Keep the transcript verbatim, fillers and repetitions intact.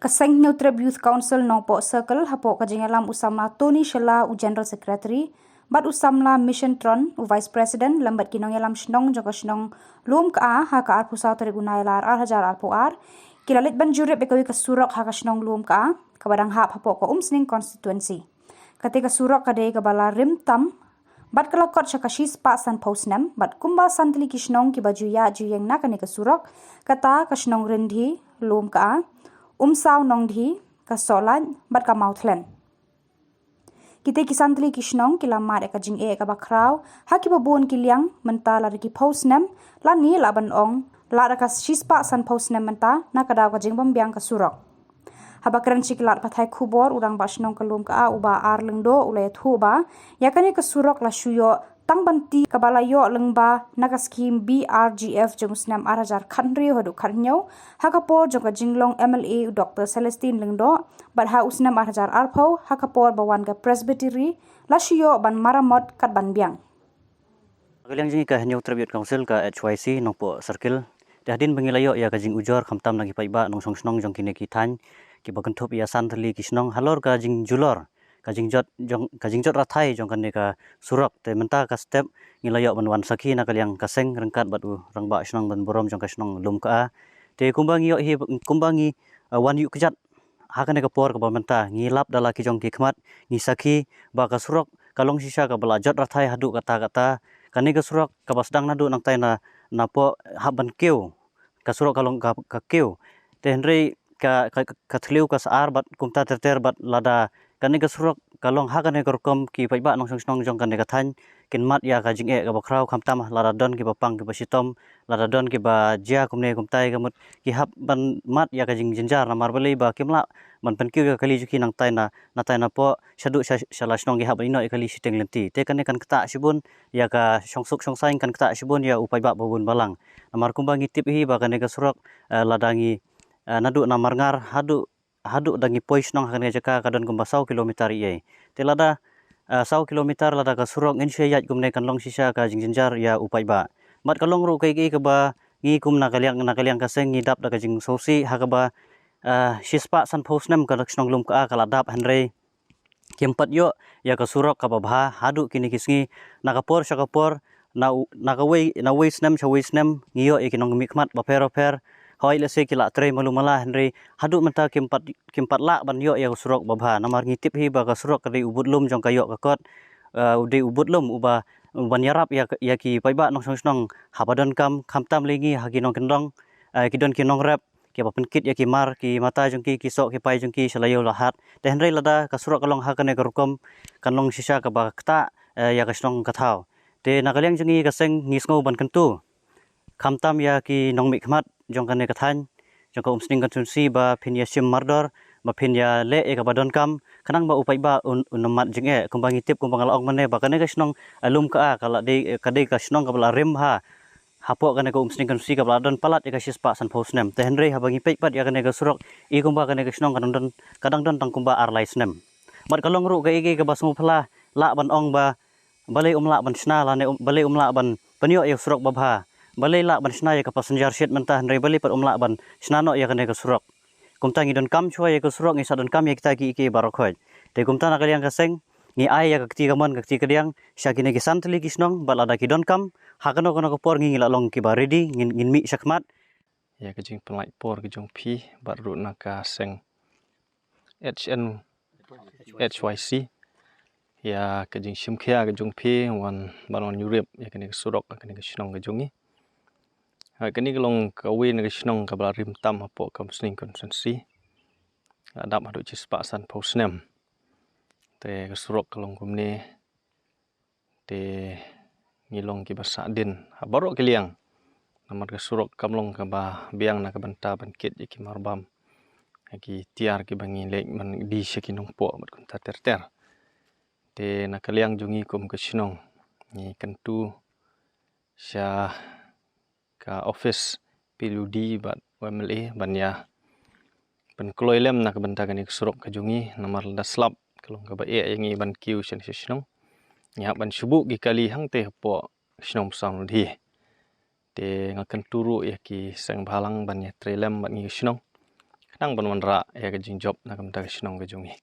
Ka Seng Hynñiewtrep Youth Council Nongpoh Circle hapoh ka jingïalam u samla Tony Shylla, u General Secretary, bad u samla Mission Tron, u Vice President, lem bad ki nongïalam shnong jong ka shnong Lum Ka, ha ka arphew saw tarik u Nailar ar hajar arphew ar, ki la leit ban jurip ïa kawei ka surok ha ka shnong Lum Ka, kaba dang hap hapoh ka Umsning constituency. Kata ka surok ka dei kaba la rim tam bad ka la kot sha ka shispah sanphew snem, bad kumba san tylli ki shnong kiba ju ïaid ju ïeng na kane ka surok, kata ka shnong Ryndhi, Lum Ka, Umsaw Nongdhi, ka Sohlait, bad ka Mawthlen. Kita ki san tylli ki shnong ki la mad ïa ka jingeh kaba khraw ha kiba bun ki liang, mynta la da ki phew snem, lane lah ban ong la da ka shispah sanphew snem mynta na ka daw ka jingbym biang ka surok. Haba kren sha ki lad pathai khubor, u rangbah shnong ka Lum Ka, u Bah R Lyngdoh, u la ïathuh ba ïa kane ka surok la shu ïoh tang ban tih, kaba la ïoh lyngba na ka skhim B R G F jong u snem ar hajar khathynriew haduh khathynñiew, ha ka por jong ka jinglong M L A u Doktor Celestine Lyngdoh, bad ha u snem ar hajar arphew, ha ka por ba wan ka Presbytery, la shu ïoh ban maramot kat ban biang. Ka liang jong ngi ka Hynñiewtrep Youth Council, ka H Y C Nongpoh Circle, te hadien ba ngi la ïoh ïa ka jingujor khamtam na ki paidbah nongshong shnong jong kine ki thaiñ kiba kynthup ïa san tylli ki shnong halor ka jingjulor, ka jingjot jong, ka jingjot rathai jong kane ka surok, te mynta ka step ngi la ïoh ban wan sakhi na ka liang ka seng ryngkat bad u rangbah shnong ban burom jong ka shnong Lum Ka. Te kumba ngi ïoh hi, kumba ngi, uh, wan ïuh kjat ha kane ka por kaba mynta, ngi lap da la ki jong ki khmat, ngi sakhi ba ka surok ka long shisha kaba la jot rathai haduh katta katta. Kane ka surok kaba sdang naduh nangtai na, na poh hap ban kiew, ka surok ka long ka, ka kiew. Te hynrei ka, ka, ka thliew ka sar bad kumta ter ter, bad lada kane ka surok ka long ha kane ka rukom, ki paidbah nongshong shnong jong kane ka thaiñ kin mad ïa ka jingeh kaba khraw, khamtam lada don kiba pang kiba shitom, lada don kiba jia kumne kumtai, ka mut ki hap ban mad ïa ka jingjynjar, namar balei ba kim lah ban pynkiew ïa ka kali jong ki nangtai na, nangtai na poh shaduh sha, sha la shnong, ki hap ban ïehnoh ïa ka kali shiteng lynti. Te kane kan ktah shibun ïa ka shongsuk shongsaiñ, kan ktah shibun ïa u paidbah ba bun balang. Namar kumba ngi tip hi ba kane ka surok, eh, lada ngi, eh, naduh na Marngar haduh, haduh da ngi poi shnong ha kane ka jaka ka don kumba saw kilometer ïa. Te lada, eh, saw kilometer lada ka surok ngin shu ïaid kumne, kan long shisha ka jingjynjar ïa u paidbah. Bad ka long ruh kaei kaei kaba ngi kum na ka liang, na ka liang ka seng ngi dap da ka jingsngewsih ha kaba, eh, shispah sanphew snem ka shnong Lum Ka ka la dap, hynrei kim pat ïoh ïa ka surok kaba bha haduh kine ki sngi. Na ka por sha ka por, na u-, na kawei, na wei snem sha wei snem ngi ïoh ïa ki nongmihkhmat bapher bapher. Hooid, lehse ki la trei malu mala, hynrei haduh mynta kim pat, kim pat lah ban ïoh ïa ka surok ba bha. Namar ngi tip hi ba ka surok ka dei u budlum jong ka ïoh ka kot, eh, u dei u budlum uba, uban ïarap ïa, ïa ki paidbah nongshong shnong haba donkam, khamtam lei ngi ha ki nongkyndong, eh, ki don ki nongrep kiba pynkit ïa ki mar ki mata jong ki, ki soh ki pai jong ki sha la ïew la hat. Te hynrei lada ka surok ka long ha kane ka rukom, kan long shisha kaba ktah, eh, ïa ka shnong ka thaw. Te na ka liang jong ngi ka seng ngi sngew ban kyntu khamtam ïa ki nongmihkhmat jong kane ka thaiñ, jong ka Umsning constituency, ba phin ïa shim mardor, ba phin ïa leh ïa kaba donkam, khnang ba u paidbah un, un ym mad jingeh. Kumba ngi tip, kumba nga la ong mynne, ba kane ka shnong, eh, Lum Ka ka la dei, ka dei ka shnong kaba la rim ha hapoh kane ka Umsning constituency kaba la don palat ïa ka shispah sanphew snem. Te hynrei haba ngi peit pat ïa kane ka surok, i kumba kane ka shnong ka dang don, ka dang don tang kumba ar lai snem. Bad ka long ruh kaei kaei kaba sngewphylla, lah ban ong ba balei um lah ban shna lane um, balei um lah ban pynïoh ïa u surok ba bha. Balei lah ban shna ïa ka passenger shed mynta, hynrei balei pat um lah ban shna noh ïa kane ka surok. Kumta ngi donkam shuwa ïa ka surok, ngi sa donkam ïa kita kiei kiei baroh khoit. Te kumta na ka liang ka seng ngi ai ïa ka kti kamon ka kti kadiang sha kine ki san tylli ki shnong, bad lada ki donkam, ha kano kano ka por ngi, ngi la long kiba ready, ngin, ngin mih shakhmat. Ïa ka jingpynlait por ka jong phi bad ruh na ka seng H N, H Y C, ïa ka jingshim khia ka jong phi wan ban wan ïurip ïa kane ka surok, kane ka shnong ka jong ngi. Ha, kane ka long kawei na ka shnong kaba la rim tam hapoh ka Umsning constituency. Ka dap haduh shispah sanphew snem. Te ka surok ka long kumne. Te ngi long kiba sahdien ha baroh ki liang. Namar ka surok kam long kaba biang na ka bynta ban kit ïa ki marbam, ïa ki tiar kiba ngi leit ban die sha ki nongpoh bad kumta ter ter. Te na ka liang jong ngi kum ka shnong, ngi kyntu sha ka office P W D bad M L A ban ïa pynkloi lem na ka bynta kane ka surok ka jong ngi, namar lada slap ka long kaba eh ïa ngi ban kiew sha shnong. Ngi hap ban shu buh ki kali hangtei hapoh shnong Umsaw Nongdhi. Te nga kyntu ruh ïa ki seng bhalang ban ïa trei lem bad ngi ka shnong. khnang ban wanrah ïa ka jingjop na ka bynta ka shnong ka jong ngi.